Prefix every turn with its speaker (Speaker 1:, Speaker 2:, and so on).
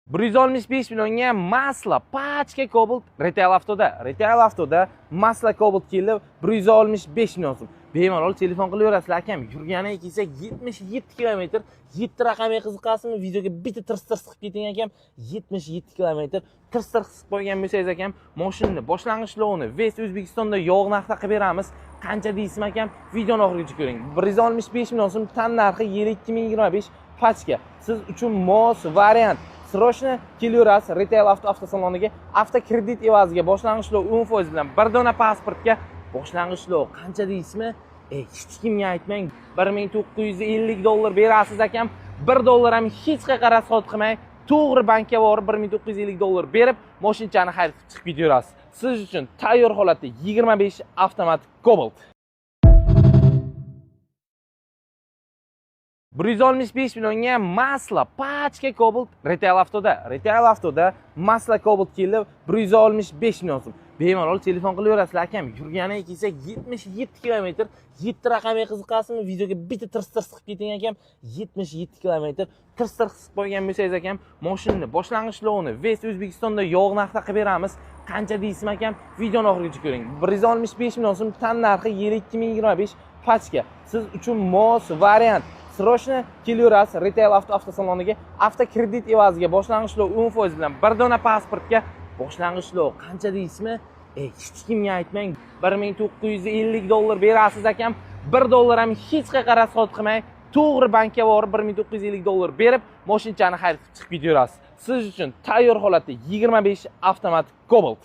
Speaker 1: 165 millionga Masla пачка Cobalt Retail Avtoda. Retail Avtoda Masla Cobalt kelib 165 million so'm. Bemalol telefon qilaverasizlar, akam. Yurganiga kelsak, 77 kilometr, 7 raqamga qiziqasizmi? Videoga bitta tirs tirs qilib keting, akam. 77 kilometr tirs tirs qilib qo'ygan bo'lsangiz, akam, mashinani boshlang'ich to'lovini весь O'zbekistonda yo'q narxda qilib beramiz. Qancha deysizmi, akam? Videoni oxirigacha ko'ring. 165 million so'm tan narxi, yil 2025, пачка. Siz uchun mos variant. Срочно kelaverasiz Retail Avto avtosaloniga. Avtokredit evaziga boshlang'ich to'lov 10% bilan bir dona pasportga boshlang'ich to'lov qancha deysizmi? Hech kimga aytmang. 1950 dollar berasiz, akam. 1 dollar ham hech qayerga расход qilmay, to'g'ri bankka borib 1950 dollar berib, moshinchani haydab chiqib ketaverasiz. Siz uchun tayyor holatda 25 avtomat Cobalt. 165 millionga Masla пачка Cobalt Retail Avtoda. Retail Avtoda Masla Cobalt kelib 165 million so'm. Bemalol telefon qilaverasizlar, akam. Yurganiga kelsak, 77 kilometr, 7 raqamga qiziqasizmi? Videoga bitta tirs tirs qilib keting, akam. 77 kilometr tirs tirs qilib qo'ygan bo'lsangiz, akam, mashinani boshlang'ich to'lovini весь O'zbekistonda yo'q narxda qilib beramiz. Qancha deysizmi, akam? Videoni oxirigacha ko'ring. 165 million so'm tan narxi, yil 2025, пачка. Siz uchun mos variant. Срочно kelaverasiz Retail Avto avtosaloniga. Avtokredit evaziga boshlang'ich to'lov 10% bilan bir dona pasportga boshlang'ich to'lov qancha deysizmi? Hech kimga aytmang. 1950 dollar berasiz, akam. 1 dollar ham hech qayerga расход qilmay, to'g'ri bankka borib 1950 dollar berib, moshinchani haydab chiqib ketaverasiz. Siz uchun tayyor holatda 25 avtomat Cobalt.